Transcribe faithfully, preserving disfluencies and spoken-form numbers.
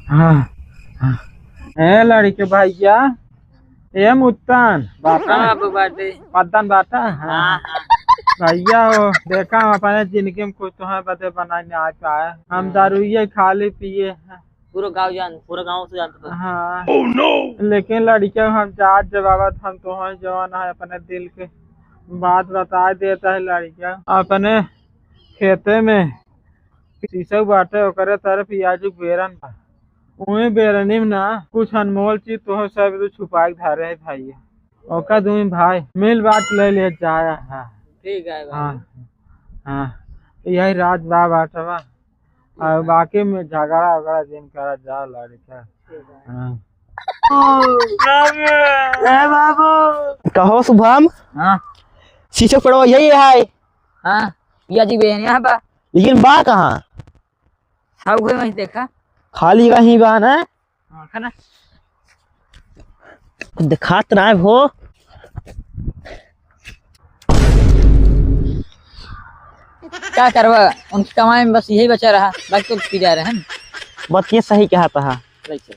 हाँ, हाँ। ए लड़के भैया, ए मुत्तन, बाटा? हाँ, बाबू बाटे। मद्दन बाटा? हाँ। हाँ, हाँ। भैया हो, देखा हम अपने जिंदगी में कुछ तोहरे बदे बनाए ना आ पाए। हम हाँ। दारुइये खाली पिए हैं। पूरा गाँव जान, पूरा गाँव से जानत बा। हाँ। Oh no! लेकिन लड़के हम जात जब आवत हम तोहरे जवान है अपने दिल के बात बताए देता है लड़के। अपने खेते में सीसो बाटे, ओकरे तरफ ही आजू बेरन बा। उहे बेरनी में ना कुछ अनमोल चीज तोहरे सब तो छुपा के धरे है भैया। ओका दुई भाई मिल बांट ले ले जाया। हाँ। ठीक है भाई। हाँ, हाँ। यही राज बा बाटवा। और बाकी में झगड़ा वगड़ा जिन करा जा लड़का। ठीक है। हाँ। ए बाबू। कहो शुभम। हाँ। सीसो पड़वा यही है। हाँ, या जी बहन यहाँ बा। लेकिन बा कहाँ? हाँ, उहे वहीं देखा। खाली कहीं बा ना? हाँ, खाना। कुछ दिखात ना है हो। का करबा, उनकी कमाई में बस यही बचा रहा, बाकी तो पी जा रहे हैं। बात ये सही कहा था। सही, सही।